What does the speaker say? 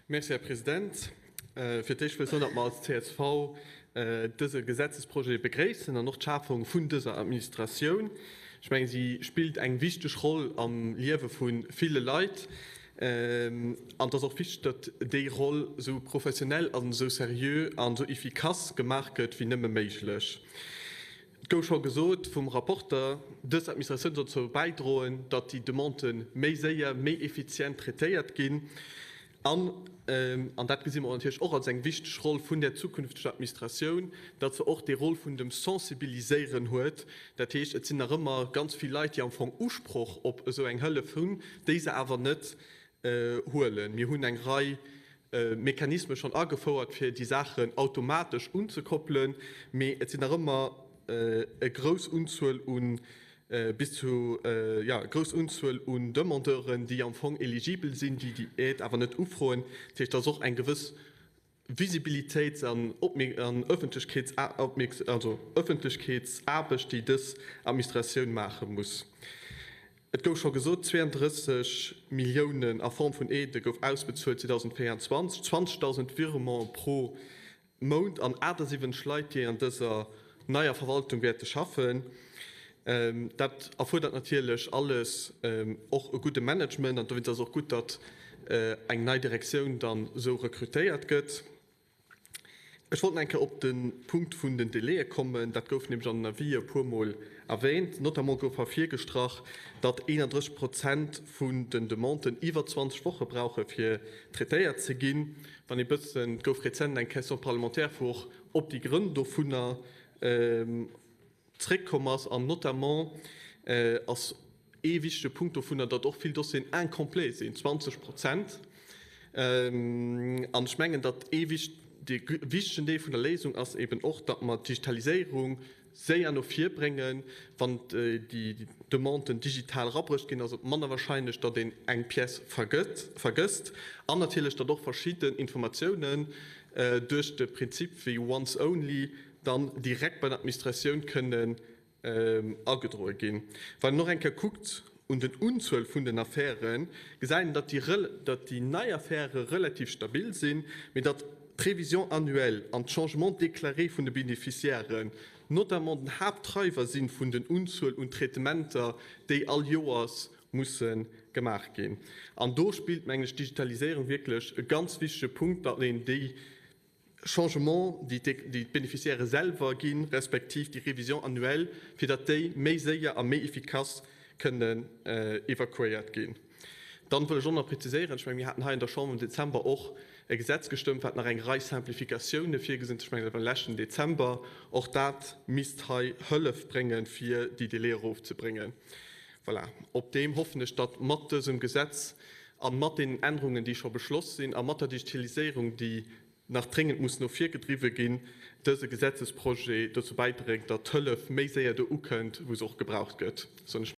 Merci, Här President. Fir d'éischt wëll ech soen, datt mer als csv dëse Gesetzesprojet begréissen an och d'Schafung vun dëser Administratioun. Ech mengen, si spillt eng wichteg Roll am Liewe vu ville Leit. An et ass och wichteg, datt déi Roll esou professionell an esou seriö an esou efficace gemaach gëtt wéi nëmme méiglech. Et gouf scho gesot vum Rapporter, dës Administratioun soll dozou bäidroen, datt déi Demandë méi séier, méi effizient traitéiert ginn. An, an dat gesi mer natierlech och als eng wichteg Roll vun där zukünfteger Administratioun, datt se och dee Roll vun dem Sensibiliséieren huet. Dat heescht, et sinn nach ëmmer ganz vill Leit, déi am Fong Usproch op esou eng Hëllef hunn, déi se awer net huelen. Mir hunn eng Rei Mechanisme schonn agefouert, fir déi Saachen automatesch unzekoppelen, mee et sinn nach ëmmer e grouss Unzuel u bis zu, jo, e grouss Unzuel un Demandeuren, déi am Fong eligibel sinn, déi déi Aide awer net ufroen. Dat heescht, et ass och eng gewëss Visibilitéits an Ëffentlechkeetsaarbecht, déi dës Administratioun maache muss. Et gouf scho gesot, 32 Milliounen a Form vun Aidë gouf ausbezuelt 2024, 20.000 Virementen pro Mount an 78 Leit, déi an dëser neier Verwaltung wäerte schaffen. Dat erfuerdert natierlech alles och e gudde Management an dowéinst ass et och gutt, datt eng nei Direktioun dann esou rekrutéiert gëtt. Ech wollt nach eng Kéier op de Punkt vun den Délaië kommen. Dat gouf nämlech an den Avisë e puermol erwähnt. Notamment gouf ervirgestrach, datt 31 Prozent vun den Demanden iwwer 20 Woche brauche fir traitéiert ze ginn. Wann ee bëssen, et gouf rezent eng Question parlementaire, wou och op déi Grënn dovunner zréckkomm ass an notamment ass ee wichtege Punkt dovunner, datt och vill Dossieren incomplet sinn, 20 Prozent. An ech mengen, datt ee dee wichtegen Deel vun der Léisung ass eben och, datt mer d'Digitaliséierung séier no vir bréngen. Wann déi Demanden digital erabruecht ginn, ass et manner wahrscheinlech, datt een eng Pièce vergësst. An natierlech, datt och verschidden Informatiounen duerch de Prinzip wéi once only dann direkt bei der Administratioun kënnen agedroe ginn. Wann een och eng Kéier kuckt un den Unzuel vun den Affären, gesäit een, datt déi, datt déi nei Affäre relativ stabil sinn, mee datt d'Révision annuelle an d'Changements déclarés vun de Bénéficiairen notamment den Haaptdreiwer si vun den Unzuel un Traitementer, déi all Joers musse gemaach ginn. An do spillt, mengen ech, d'Digitaliséierung wierklech e ganz wichtege Punkt, datt een déi Changement, déi d'Beneficiairë selwer ginn, respektiv déi Révision annuelle, fir datt déi méi séier a méi efficace kënnen evakuéiert ginn. Dann wëll ech och nach präziséieren, ech mengen, mir haten hei an der Chamber am Dezember och e Gesetz gestëmmt, wat nach eng Rei Simplificatioune virgesinn, ech mengen, dat war leschten Dezember, och dat misst hei Hëllef bréngen, fir déi Délaië erofzebréngen. Voilà, op deem hoffen ech, datt mat dësem Gesetz a mat deenen Ännerungen, déi scho beschloss sinn, a mat der Digitaliséierung, déi nach dréngend muss no vir gedriwwe ginn, dëse Gesetzesprojet dozou bäidréit, datt d'Hëllef méi séier do ukënnt, wou se och gebraucht gëtt. Soen ech.